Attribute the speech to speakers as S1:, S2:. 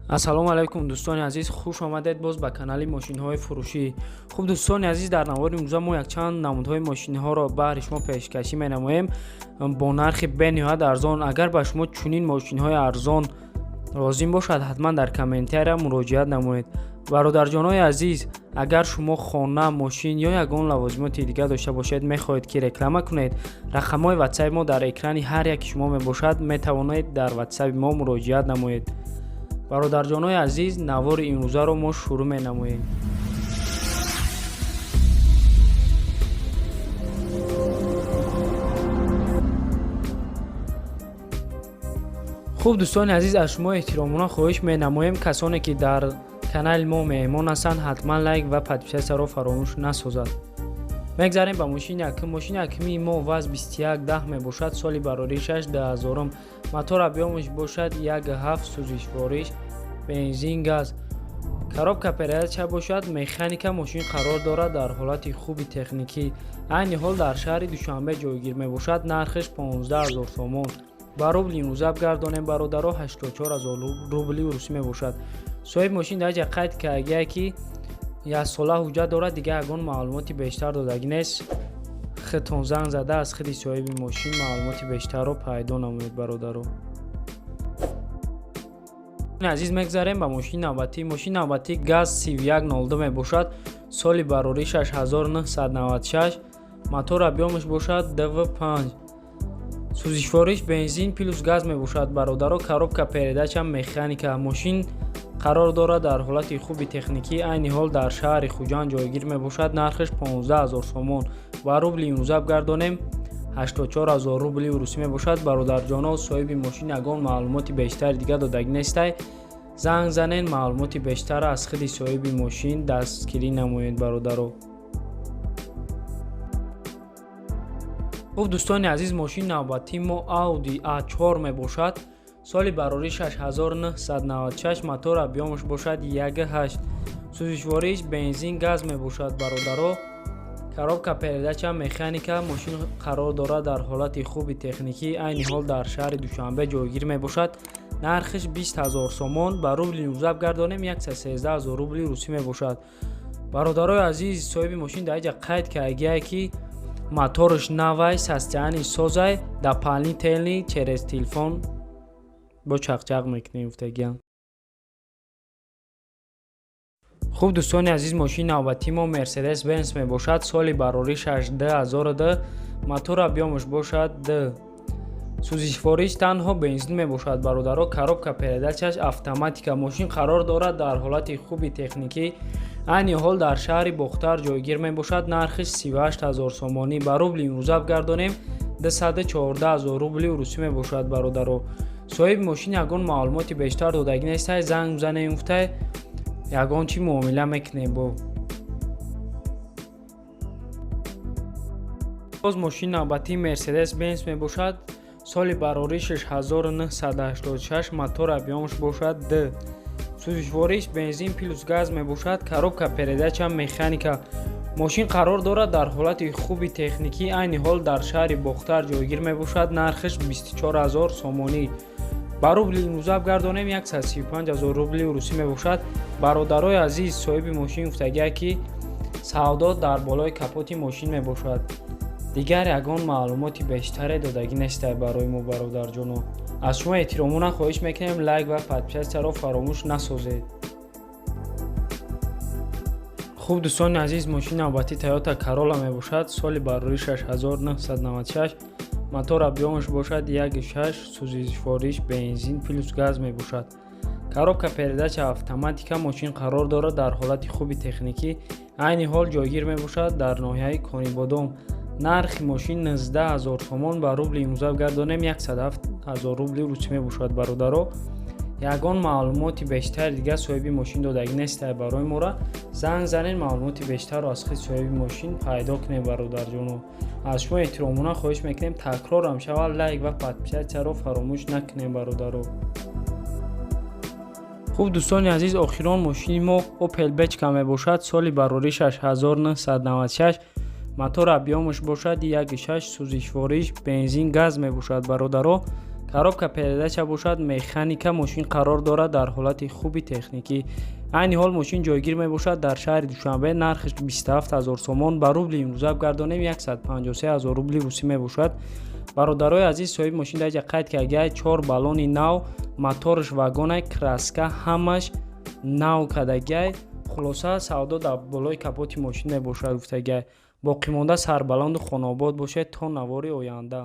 S1: Ассалому алайкум, дӯстони азиз, хуш омадед боз ба канали мошинҳои фурӯшӣ. Хуб, дӯстони азиз, дар навори имрӯза мо якчанд намудҳои мошинҳоро баҳри шумо пешкашӣ менамоем бо нархи бениҳоят арзон. Агар ба шумо чунин мошинҳои арзон лозим бошад, ҳатман дар комментария муроҷиат намоед. Бародарҷонои азиз, агар шумо хона, мошин ё ягон лавозимоти дигар дошта бошед, мехоҳед ки реклама кунед, рақамҳои ватсаи мо дар экрани ҳар яки шумо мебошад, метавонед дар ватсаби мо муроҷиат намоед. Бародарҷонои азиз, навори имрӯзаро мо шурӯъ менамоем. Хуб, дӯстони азиз, аз шумо эҳтиромона хоҳиш менамоем, касоне ки дар канали мо меҳмон ҳастанд, ҳатман лайк ва подписаться ро фаромӯш насозад. Мегзарем ба мошини якум. Мошини якумии мо ВАЗ 2110 мебошад, соли бароришаш 2000-ум, мотор объём аш бошад 1,7, сӯзишвориш бензин, газ, коробка передача бошад механика. Мошин қарор дорад дар ҳолати хуби техникӣ, айни ҳол дар шаҳри Душанбе ҷойгир мебошад. Нархаш 15 0 сомон, ба рубли имрӯза бигардонем, бародаро, 84 0 рубли русӣ мебошад. Соҳиби мошин дар ҷа қайд кардагие, ки яксола ҳуҷҷат дорад, дигар ягон маълумоти бештар додагӣ нест. Худтон занг зада, аз худи соҳиби мошин маълумоти бештарро пайдо намоед, бародаро азиз. Мегзарем ба мошини навбатӣ. Мошини навбатӣ ГАЗ 3102 мебошад, соли бароришаш 1996, мотор объём аш бошад ДВ5, сӯзишвориш бензин плюс газ мебошад, бародаро, коробка передача механика. Мошин қарор дорад дар ҳолати хуби техникӣ, айни ҳол дар шаҳри Хуҷанд ҷойгир мебошад. Нархаш 15 0 сомон, ба рубли имрӯза бигардонем, 84 0 рубли русӣ мебошад. Бародарҷоно, соҳиби мошин ягон маълумоти бештари дигар додагӣ нестай. Занг занен, маълумоти бештарро аз худи соҳиби мошин дастгирӣ намоед, бародаро. Хуб, дӯстони азиз, мошини навбатии мо Audi A4 мебошад, соли бароришаш 1996, мотор объём аш бошад 1,8, сӯзишвориш бензин, газ мебошад, бародаро, коробка передача механика. Мошин қарор дорад дар ҳолати хуби техникӣ, айни ҳол дар шаҳри Душанбе ҷойгир мебошад. Нархаш 20 0 сомон, ба рубли имрӯза бигардонем, 113 0 рубли русӣ мебошад. Бародарои азиз, соҳиби мошин дар ҷа қайд кардагие, ки мотораш навай, состояние созай, дополнительный через телефон бо чақчақ мекунем, гуфтагиям. Хуб, дӯстони азиз, мошини навбатии мо Мерседес Бенс мебошад, соли бароришаш 2002, мотор объём аш бошад д, сӯзишвориш танҳо бензин мебошад, бародаро, коробка передача ш автоматика. Мошин қарор дорад дар ҳолати хуби техникӣ, айни ҳол дар шаҳри Бохтар ҷойгир мебошад. Нархиш 38 0 сомонӣ, ба рубли имрӯза бигардонем, 214 0 рубли русӣ мебошад. Бародаро, соҳиби мошин ягон маълумоти бештар додагӣ нестай. Занг занем, гуфтай, ягон чӣ муомила мекунем. Бо боз мошини навбатии Мерседес Бенс мебошад, соли бароришаш 1986, мотор объём аш бошад д, сӯзишвориш бензин плюс газ мебошад, коробка передача механика. Мошин қарор дорад дар ҳолати хуби техникӣ, айни ҳол дар шаҳри Бохтар ҷойгир мебошад. Нархаш 24 0 сомонӣ, ба рубли имрӯза бигардонем, 135 0 рубли русӣ мебошад. Бародарои азиз, соҳиби мошин гуфтагие, ки савдо дар болои капоти мошин мебошад, дигар ягон маълумоти бештаре додагӣ нестай барои мо. Бародарҷоно, аз шумо эҳтиромона хоҳиш мекунем, лайк ва подписаться ро фаромӯш насозед. Хуб, дӯстони азиз, мошини навбатӣ Тойота Карола мебошад, соли бароришаш 1996, мотор объём аш бошад 1,6, сӯзишвориш бензин плюс газ мебошад, коробка передача автоматика. Мошин қарор дорад дар ҳолати хуби техникӣ, айни ҳол ҷойгир мебошад дар ноҳияи Конибодом. Нархи мошин 19 0 сомон, ба рубли имрӯза бигардонем, 107 0 рубли русӣ мебошад. Бародаро, ягон маълумоти бештари дигар соҳиби мошин додагӣ нестай барои мора. Занг занед, маълумоти бештарро аз худи соҳиби мошин пайдо кунед. Бародарҷоно, аз шумо эҳтиромона хоҳиш мекунем, такрорам шавад, лайк ва подписаться ро фаромӯш накунем, бародаро. Хуб, дӯстони азиз, охирон мошини мо Опел Бечка мебошад, соли бароришаш 1996, мотор объём аш бошад 1,6, сӯзишвориш бензин, газ мебошад. Бародаро, Коробка передача бошад механика. Мошин қарор дорад дар ҳолати хуби техникӣ. Айни ҳол мошин ҷойгир мебошад дар шаҳри Душанбе. Нархаш 27 ҳазор сомон, ба рубли имрӯза гардонем, 153 ҳазор рубли русӣ мебошад. Бародарои азиз, соҳиби мошин дар ҷа қайд кардагиай: чор баллони нав, моторш вагонай, краска ҳамаш нав кардагиай. Хулоса, савдо дар болои капоти мошин мебошад, гуфтагиай. Боқимонда сарбаланду хонаобод бошед то навори оянда.